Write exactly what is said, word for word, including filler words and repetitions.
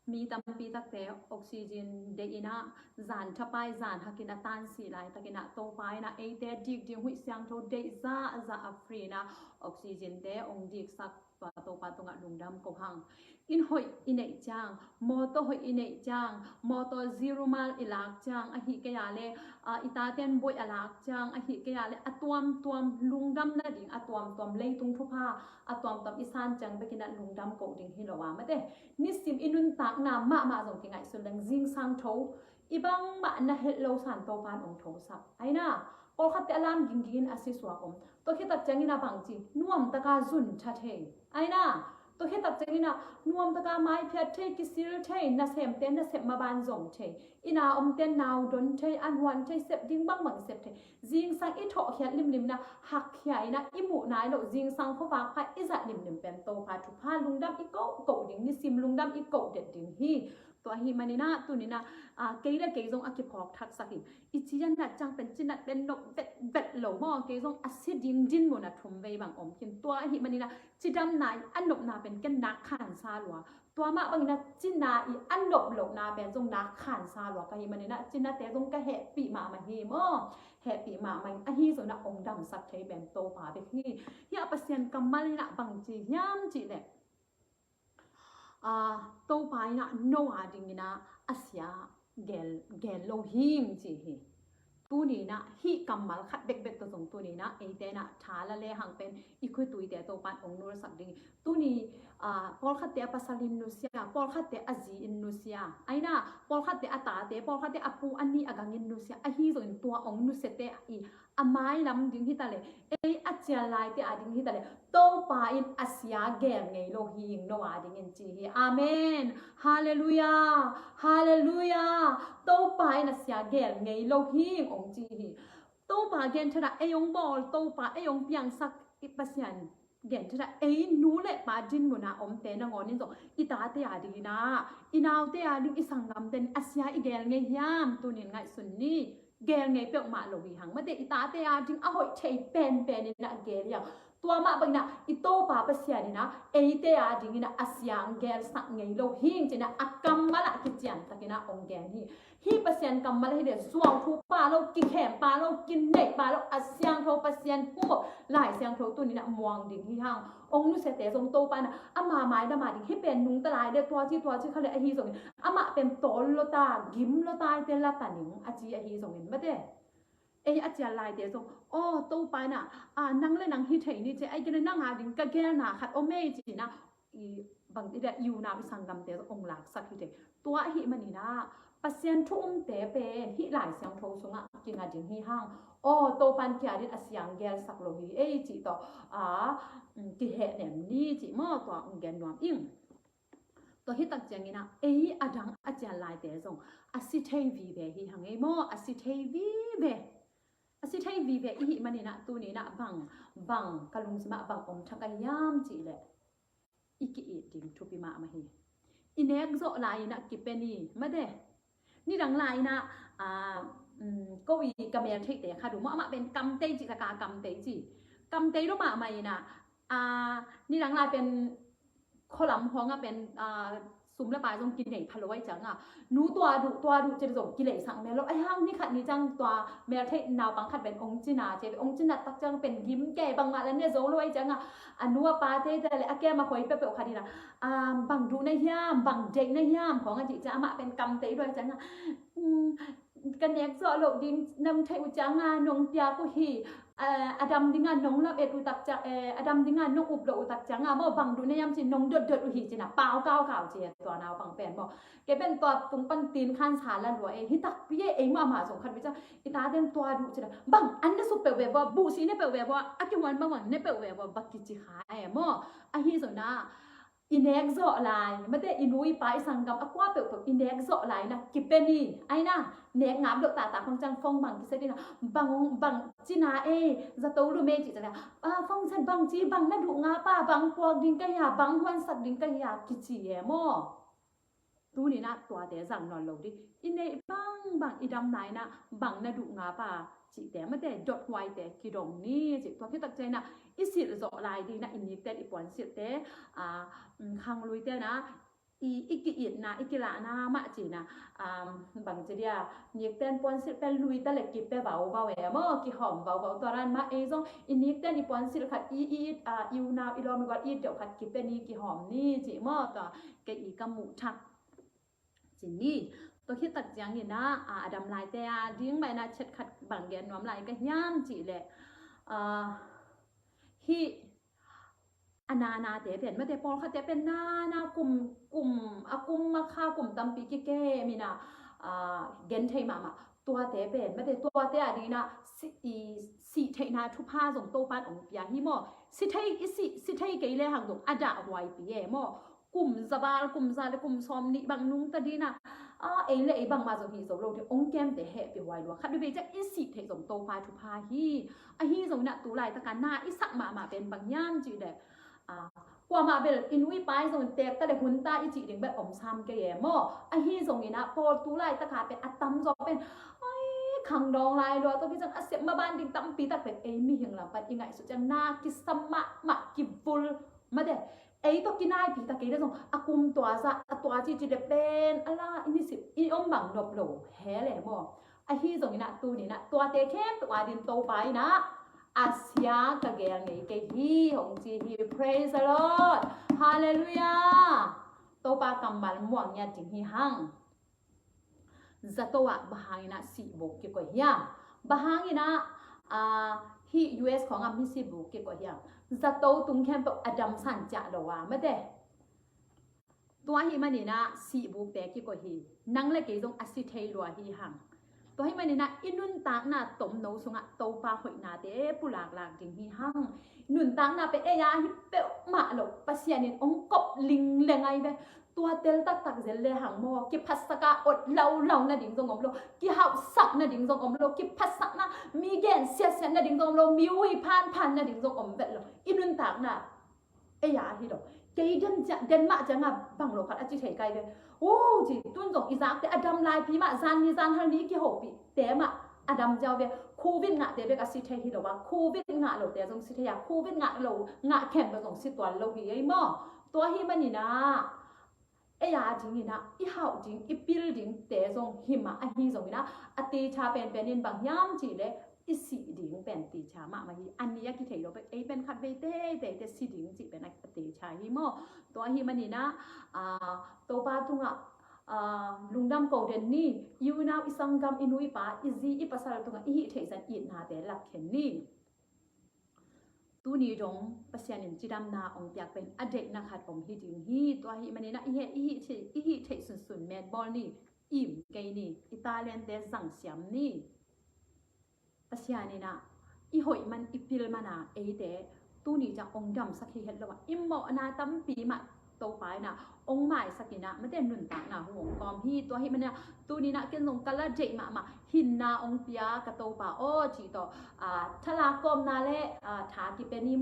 Mi tampi takte oxygen deih in ah, zan thapai zan hakin a tansi laitakin ah, Topa in ah eite dik ding huih siangtho deih zahzah a free in ah, oxygen te ong diksak tua Topa tungah lungdam ko hang. Inn hoih i neih ciang, mawtaw hoih i neih ciang, mawtaw zero mile i lak ciang, ahih kei a le, ah, i taten buaih a lak ciang, ahih kei a le a tuamtuam lungdam nading, a tuamtuam leitung thupha a tuamtuam i san ciang bekin ah lungdam ko ding hi lo a, mate. Nisim i nuntakna mahmah zong kingaihsun leng zingsang tho, i bangmah na het lo san Topan ong thosak. Aina, pawlkhatte a lam ginggingin a si suak om. Tua khit tak ciangin a bang ci, nuamtaka zun tha thei. Aina, tua khit tak ciangin a nuamtaka maiphiat thei, kisil thei, nasemte nasep maban zong thei. Inn a omte naudon thei, an huan thei, sep ding bangbang sep thei. Zingsang i thawhkhiat limlim na hakkhia in ah i muh nai loh zingsang khuavak pha i zat limlim pen Topa thupha lungdam i koh koh ding, nisim lungdam i koh det ding hi. Tua ahih manin ah tuni in ah, ah, kei le kei zong a kiphawk thaksak in. I ci a nat ciang pen ci nat pen nop vetvet lo maw, kei zong a si ding dinmun a thum vei bang om khin. Tua ahih manin ah cidamna i a nopna pen ken nak khansa lua. Tua mah bangin ah cina i a nop lohna pen zong nak khansa lua ka hih manin ah cinate zong ka hehpih mahmah hi maw. Hehpih mahmah in ahi zongin ah ong damsak thei pen Topa bek hi. Hih a Pasian kammal in ah bang ci hiam cih leh, ah, Topa in ah no a dingin ah a sia gel, gel lo hing ci hi. Tuni in ah hih kammal khat bekbek tawh zong tuni in ah eite in ah tha la lehang pen i khutuite Topan ong nulsak ding hi. Tuni, ah, pawlkhatte a pasal in nusia, pawlkhatte a zi in nusia. Aina, pawlkhatte a tate, pawlkhatte a pu a nih a gang in nusia. Ahi zongin tua ong nusiate i a mailam ding hi ta leh, ei a cian laite a ding hi ta leh, Topa in a sia gel ngei lo hing no a dingin ci hi. Amen. Halleluiah. Halleluiah. Topa in a sia gel ngei lo hing ong ci hi. Topa genthat ah ei ong bawl, Topa ei ong piangsak i Pasian genthat ah ei nu le pa dinmun a omte nangawn in zong i tate a dingin ah, i naute a ding, i sanggamte in a sia i gel ngei hiam? Tunin ngaihsun ni. Gel ngei peuhmah lo hi hang. Mate, i tate a ding a hoih thei penpen in ah gel hi hang. Tua mah bangin ah i Topa Pasian in ah eite a dingin ah a sia ong gelsak ngei lo hing ci-in ah a kammal ah kician takin ah ong gen hi. Hih Pasian kammal hi leh zuauthu pah lo, kikhem pah lo, kineih pah lo, a siangtho Pasian pu, Lai Siangtho tuni in ah muang ding hi hang. Ong nusiate zong Topa in ah ama mailam a ding hih pen nungta lai leh tua ci tua ci kha leh ahi zongin amah pen tawl lo ta, gim lo ta, eite la ta ning a ci ahi zongin, mate. Ei a cian laite zong, aw, Topa in ah, a, nang le nang hi thei ni ci, ei kei le nang a ding ka gelna khat om ei ci-in ah, i bang i deh, i unau i sanggamte zong ong laksak hi thei. Tua ahih manin ah Pasian thu umte pen hih Lai Siangtho sungah kinga ding hi hang. Aw, Topan kia ding a sia ong gelsak lo hi ei cih tawh, a, mm, kihehnem ni cih maw, tua ong gen nuam ing. Tua hi tak ciangin ah ei a dang a cian laite zong a si thei vive hi hang ei maw, a si thei vive. A si thei vive i hih manin ah tuni in ah bang, bang ka lungsim ah bang om thak a hiam cih leh, i ki-it ding thupi mahmah hi. I nek zawh lai in ah kipe ni, mate. Nidang lai in ah, a, um, ko i ka mel theihte khat uh maw, amah pen kamtei ci, ka kamtei ci. Kamtei lo mahmah in ah, a, nidang lai pen khualam khawng ah pen, a, sum le pai zong kinei pha lo ahih ciangin ah, nu tua duh, tua duh ci zong kileisak mel lo. Ahih hang ni khat ni ciang tua mel theih naupang khat pen ong cina ci, ong cina tak ciang pen gim kei, bangmah la ne zo lo ahih ciangin ah, a nu a pate te le a kem a khoi peuhpeuh khat in ah, a, bang duh na hiam, bang deih na hiam khawng a cih ciang amah pen kamtei lo ahih ciangin ah, um, ka nek zawh loh ding nong theih uh ciangin nong piak uh hi. A, a dam dingin nong lam et uh tak ciang, eh, a dam dingin nong up loh uh tak ciangin maw, bang duh na hiam ci-in nong dotdot uh hi ci-in ah pau kaukau ci, tua naupang pen maw. Kei pen tua tung pan tin khansa la lua ei, hi takpi ei, ei mahmah zong khat vei ciang i taten tua duh ci-in ah bang an ne suk peuh ve vua, buhsi ne peuh ve vua, a kihuan bangbang ne peuh ve vua, bang kici kha ei maw. Ahi zongin ah i nek zawh lai, mate, i nu i pa i sanggam a kua peuhpeuh i nek zawh lai in ah kipe ni. Aina, nek ngap loh tata khong ciang phone bang kisia ding a, bang, bang cina ei, zato lum ei cih ciang a, phone ciang bang ci, bang na duh ngap a, bang puak ding ka hia, bang huansak ding ka hia kici e maw. Tuni in ah tuate zang nawn lo ding. I neih bangbang, i damna in ah bang na duh ngap a cihte, mate, dothuaite kidong ni cih. Tua khit tak ciangin ah i silh zawh lai ding in ah i nikten, i puansilhte, a, khangluite in ah i, i ki-itna, i kilahna mah cihna, um, bangci dia, nikten puansilh pen lui ta le kipia vauvau e maw, kihawm vauvau. Tua dan mah ei zong i nikten i puansilh khat i, i it, a, i unau i lawm i gual it deuh khat kipia ni, kihawm ni cih maw, tua kei i ka muh thak ci ni. Tua khit tak ciangin ah, a, a dam laite a ding mah in ah chet khat bang gen nuam lai ka hiam cih leh, a, hih a nanate pen, mate pawlkhatte pen nana kum, kum, a kum a kha kum tampi kikem in ah, a, gen thei mahmah. Tuate pen, mate tuate a ding in ah si, i, sih theihna thupha zong Topan ong pia hi maw. Si thei, i si, si thei kei le hang zong a dahhuaipi e maw. Kum za val, kum za le kum sawm nih bang nungta ding in ah, a, ei le ei bangmah zong hi zo lo ding, ong kemte hehpih huai lua. Khat veivei ciang i sih theih zong Topa thupha hi. Ahi zongin ah tu laitaka na i sak mahmah pen bang hiam cih leh, a, kuamah bel i nu i pa i zong teek ta le hun ta i cih ding bel om sam kei e maw. Ahi zongin ah pawl tu laitaka pen a tamzaw pen, ai, khangdawng lai lua, tua khit ciang a sep maban ding tampi tak pen ei mihing lam pan i ngaihsut ciang na kisa mahmah, kivul, mate, ei tawh kinaipi ta kei le zong a kum tua za, a tua ci ci le pen a la i nisim i om bang nop lo he le maw. Ahi zongin ah tuni in ah tuate khempeuh a ding Topa in ah a sia ka gel ngei kei hi hong ci hi. Praise the Lord. Hallelujah. Topa kammal muang ngiat ding hi hang. Zato ah bang hangin ah sihbuk kikoih hiam? Bang hangin ah, a, hih U S khawng ah misihbuk kikoih hiam? Zato tung khempeuh a damsan ciah lo a, mate. Tua ahih manin ah sihbukte kikoih hi. Nang le kei zong a si thei lua hi hang. Tua ahih manin ah i nuntakna tomno sungah Topa hoihnate pulaklak ding hi hang. Nuntakna pen ei a hi peuhmah lo, Pasian in ong kop lingleng ai ve. Tua tel taktak zel le hang maw, kiphatsak a ot laulau nading zong om lo, kihauhsak nading zong om lo, kiphatsakna mi gen siatsiat nading zong om lo, mi ui phanphan nading zong om vet lo. I nuntakna ei a hi lo. Kei den, den mah ciang a bang lo khat a ci thei kai ve. O, ci tun zong i zakte a dam laipi mah zan ni zan hal ni i kihopih te mah a dam ziau ve. Covid ngahte bek a si thei hi lo a, Covid ngah lote zong si thei a, Covid ngah lo, ngah khempeuh zong si tuan lo hi ei maw. Tua ahih manin ah ei a dingin ah i hauh ding, i pil dingte zong hi mah. Ahi zongin ah a teacher penpen in bang hiam cih leh i sih ding pen teacher mahmah hi. A ni a kithei lo pen ei pen khat vei teitei te si ding cih pen a teacher hi maw. Tua ahih manin ah, a, Topa tungah, a, lungdam ko den ni. I unau, i sanggam, i nu i pa, i zi i pasal tungah i hih theih zah itnate lakkhen ni. Tuni dong Pasian in cidamna ong piak pen a deihna khat om hi ding hi. Tua ahih manin ah i hih, i hih theih, i hih theih sunsun metbawl ni. Im kei ni, i talente zang siam ni. Pasian in ah i hoih man, i pil man a eite tuni ciang ong damsak hi het lo a, i mawhna tampi mah Topa in ah ong maisak in ah, mate nuntakna hong kawm hi. Tua ahih manin ah tuni in ah ken zong ka la deih mahmah, hinna ong pia ka Topa aw, cih tawh, a, thalak kawmna le, a, tha kipia ni maw.